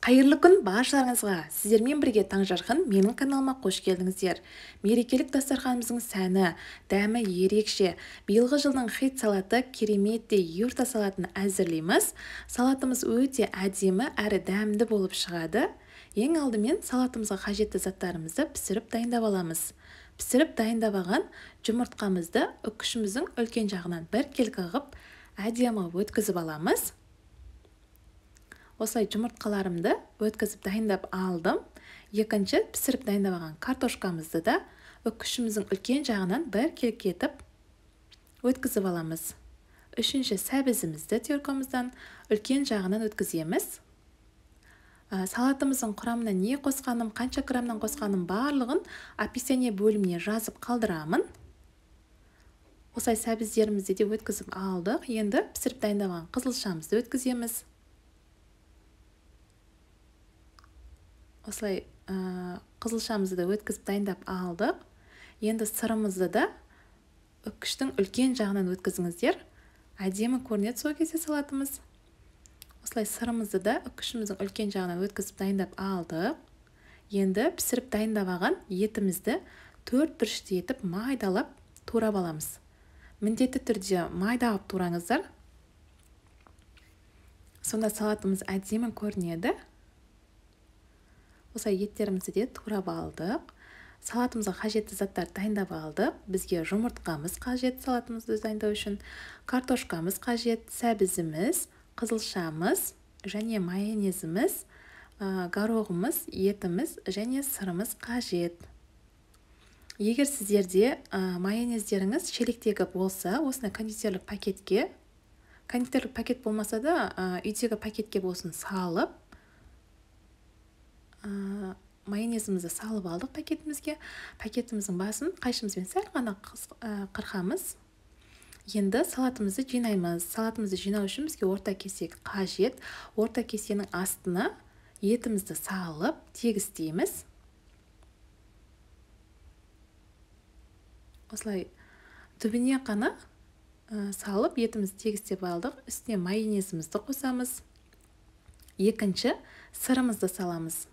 Қайырлы күн баршаларыңызға! Сіздермен бірге Таңжарқын менің каналыма қош келдіңіздер. Мерекелік дастарханымыздың сәні, дәмі ерекше. Биылғы жылдың хит салаты кереметтей юрта салатын әзірлейміз. Салатымыз өте әдемі әрі дәмді болып шығады. Ең алдымен салатымызға қажетті заттарымызды пісіріп дайындап аламыз. Пісіріп дайындап алған жұмыртқамызды үкішіміздің үлкен жағынан бір келкі қылып әдемі өткізіп аламыз. Осылай жұмыртқаларымды өткізіп дайындап алдым. Екінші пісіріп дайындап алған картошкамызды да үкішіміздің үлкен жағынан бір келкі етіп өткізіп аламыз. Үшінші сәбізімізді теркомыздан үлкен жағынан өткіземіз. Салатымыздың құрамына не қосқаным, қанша грамнан қосқаным барлығын описание бөліміне жазып қалдырамын. Осылай сәбіздерімізді де өткізіп алдық. Енді пісіріп дайындап алған қызылшамызды өткіземіз. Осылай қызылшамызды да өткізіп дайындап алдық. Енді сырымызды да үкіштің үлкен жағынан өткізіңіздер. Әдемі көрінеді сол кезде салатымыз. Осылай сырымызды да үкішіміздің үлкен жағынан өткізіп дайындап алдық. Енді пісіріп дайындап алған етімізді төрт бұрышты етіп майдалап турап аламыз. Міндетті түрде майдалап тураңыздар. Сонда салатымыз әдемі көрінеді. Осылай еттерімізді де турап алдық. Салатымызға қажетті заттарды дайындап алдық. Бізге жұмыртқамыз қажет салатымызды дайындау үшін, картошкамыз қажет, сәбізіміз, қызылшамыз және майонезіміз, горохымыз, етіміз және сырымыз қажет. Егер сіздерде майонездеріңіз шелектегі болса, осыны кондитерлік пакетке, кондитерлік пакет болмаса да, үйдегі пакетке болсын салып, майонезімізді салып алдық пакетімізге. Пакетіміздің басын қайшымызбен сәл ғана қырқамыз. Енді салатымызды жинаймыз. Салатымызды жинау үшін бізге орта кесе қажет. Орта кесенің астына етімізді салып тегістейміз. Осылай түбіне қана салып етімізді тегістеп алдық. Үстіне майонезімізді қосамыз. Екінші сырымызды саламыз.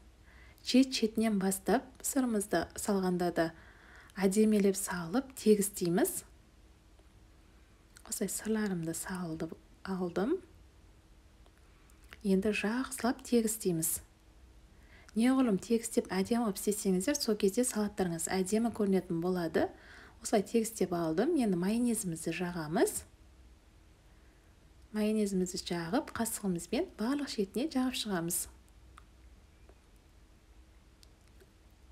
Шет-шетінен бастап сырымызды салғанда да әдемелеп салып тегістейміз. Осылай сырларымды салып алдым. Енді жақсылап тегістейміз. Неғұрлым тегістеп әдемі қылып істесеңіздер, сол кезде салаттарыңыз әдемі көрінетін болады. Осылай тегістеп алдым. Енді майонезімізді жағамыз. Майонезімізді жағып, қасығымызбен барлық шетіне жағып шығамыз.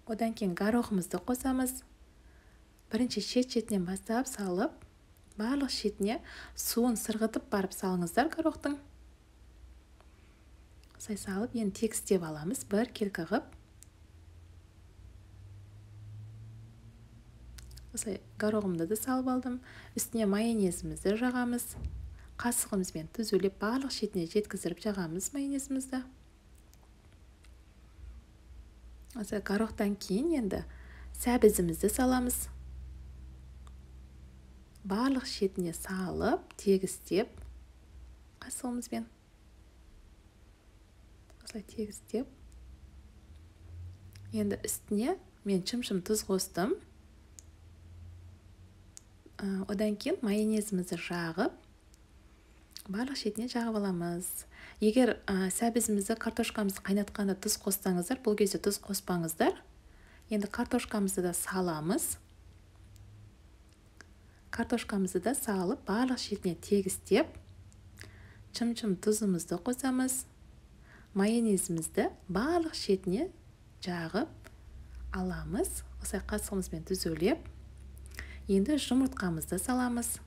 Одан кейін горохымызды қосамыз. Бірінші шет-шетінен бастап салып, барлық шетіне суын сырғытып барып салыңыздар горохтың. Осылай салып, енді тегістеп аламыз бір келкі қылып. Осылай горохымды да салып алдым. Үстіне майонезімізді жағамыз. Қасығымызбен түзулеп барлық шетіне жеткіздіріп жағамыз майонезімізді. Осылай горохтан кейін енді сәбізімізді саламыз. Барлық шетіне салып, тегістеп қасығымызбен. Осылай тегістеп. Енді үстіне мен шым-шым тұз қостым. Одан кейін майонезімізді жағып, барлық шетіне жағып аламыз. Егер сәбізімізді, картошкамызды қайнатқанда тұз қоссаңыздар, бұл кезде тұз қоспаңыздар. Енді картошкамызды да саламыз. Картошкамызды да салып, барлық шетіне тегістеп, шым-шым тұзымызды қосамыз. Майонезімізді барлық шетіне жағып аламыз. Осылай қасығымызбен түзулеп. Енді жұмыртқамызды саламыз.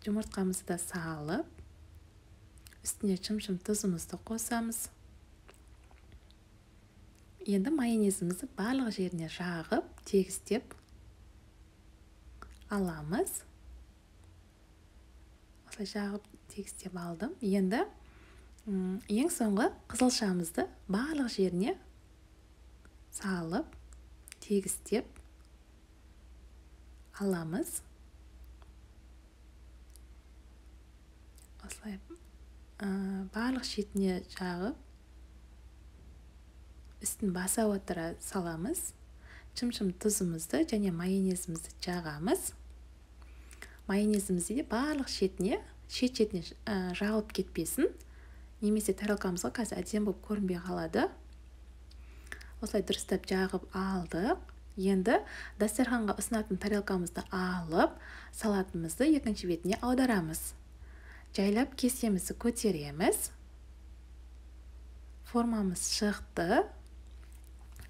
Жұмыртқамызды да салып, үстіне шым-шым тұзымызды қосамыз. Енді майонезімізді барлық жеріне жағып, тегістеп аламыз. Осылай жағып, тегістеп алдым. Енді ең соңғы қызылшамызды барлық жеріне салып, тегістеп аламыз. Осылай Барлық шетіне жағып, үстін баса отыра саламыз. Шым-шым тұзымызды және майонезімізді жағамыз. Майонезімізді де барлық шетіне, шет-шетіне жағылып кетпесін, немесе тарелкамызға қазір әдемі болып көрінбей қалады. Осылай дұрыстап жағып алдық. Енді дастарханға ұсынатын тарелкамызды алып, салатымызды екінші бетіне аударамыз. Жайлап кесемізді көтереміз. Формамыз шықты.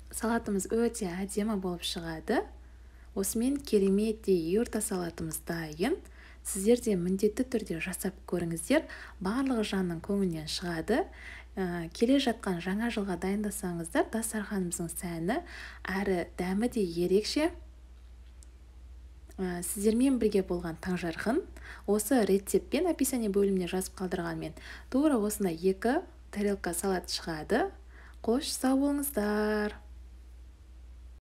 Салатымыз өте әдемі болып шығады. Осымен кереметтей юрта салатымыз дайын. Сіздер де міндетті түрде жасап көріңіздер. Барлығы жанның көңілінен шығады. Келе жатқан жаңа жылға дайындасаңыздар, дастарханымыздың сәні әрі дәмі де ерекше. Сіздермен бірге болған Таңжарқын. Осы рецептпен описание бөліміне жазып қалдырғанмен тура осындай 2 тарелка салат шығады. Қош, сау болыңыздар.